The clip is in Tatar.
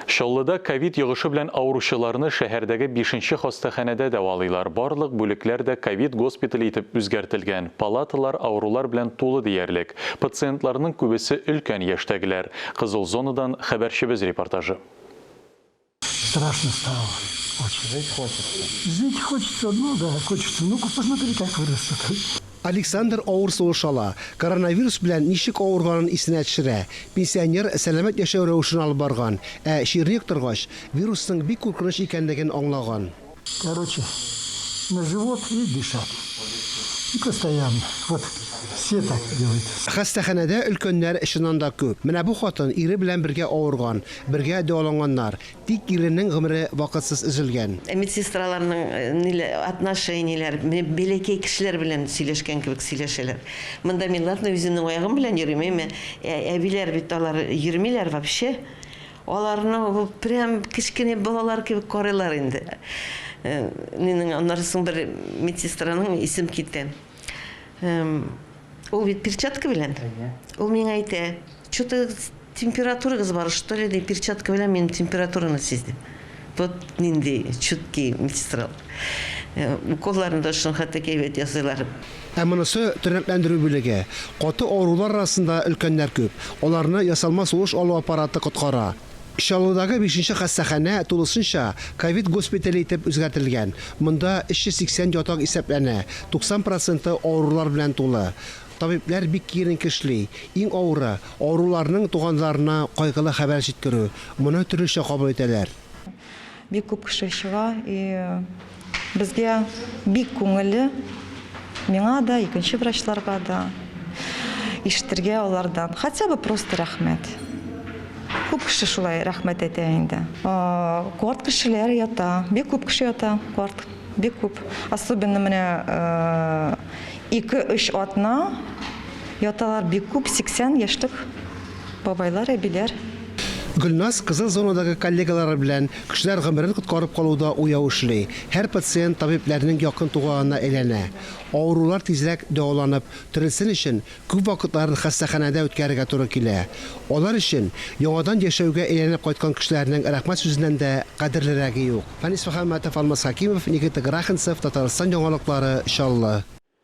Чаллыда ковид йогышы белән авыручыларны шәһәрдәге бишенче хастаханәдә дәвалыйлар. Барлык бүлекләр дә ковид госпитале итеп үзгәртелгән. Палаталар авырулар белән тулы диярлек. Пациентларның күбесе өлкән яшьтәгеләр. Кызыл зонадан хәбәрчебез репортажы. Страшно стало очень. Жить хочется. Жить хочется, ну да, хочется. Ну-ка посмотри, как вырос. Александр авыр сулыш ала. Коронавирус белән ничек авырганын исенә төшерә. Пенсионер сәламәт яшәү рәвешен алып барган, ә чирне йоктыргач, вирусның бик куркыныч икәнлеген аңлаган. Короче, на живот и дышать. И постоянно. Вот все так делают. Хастаханәдә өлкәннәр чыннан да күп. Менә бу хатын ире белән бергә авырган, бергә дәваланганнар. Тик иренең гомере вакытсыз өзелгән. Медсестраларның ниләр, отношениеләр, менә бәләкәй кешеләр белән сөйләшкән кебек сөйләшәләр. Монда мин, ладно, үземнең аягым белән йөрим, әмма әбиләр бит алар йөрмиләр вообще. Аларны прям кечкенә балалар кебек карыйлар инде. Минем аннары соң бер медсестраның исем китә. Ул бит перчатка белән. Ул миңа әйтә, что-то температурагыз бар, что ли, ди, перчатка белән минем температураны сизде. Вот нинди чуткий медсестра. Уколларны да шуның хәтле әйбәт ясыйлар. Ә монысы тернәкләндерү бүлеге. Каты авырулар арасында өлкәннәр күп. Аларны ясалма сулыш алу аппараты коткара. Чаллыдагы бишенче хастаханә тулысынча ковид госпитале итеп үзгәртелгән. Монда 380 ятак исәпләнә, 90 проценты авырулар белән тулы. Табибләр бик киеренке эшли. Иң авыры, авыруларның туганнарына кайгылы хәбәр җиткерү. Моны төрлечә кабул итәләр. Бик күп кеше чыга и безгә бик күңелле, миңа да, икенче врачларга да ишетергә алардан. Хотя бы просто рәхмәт. Күп кеше шулай рәхмәт әйтә инде. Карт кешеләр ята, бик күп кеше ята, карт, бик күп. Особенно менә ике-өч атна яталар бик күп, 80 яшьлек бабайлар, әбиләр. Гөлназ кызыл зонадагы коллегалары белән кешеләр гомерен коткарып калуда уяу эшли. Һәр пациент табибләрнең якын туганына әйләнә. Авырулар тизрәк дәваланып, терелсен өчен күп вакытларын хастаханәдә үткәрергә туры килә. Алар өчен яңадан яшәүгә әйләнеп кайткан кешеләрнең рәхмәт сүзеннән дә кадерлерәге юк. Фәнис Мөхәммәтов, Алмаз Хәкимов, Никита Грахинцев, Татарстан яңалыклары, Чаллы.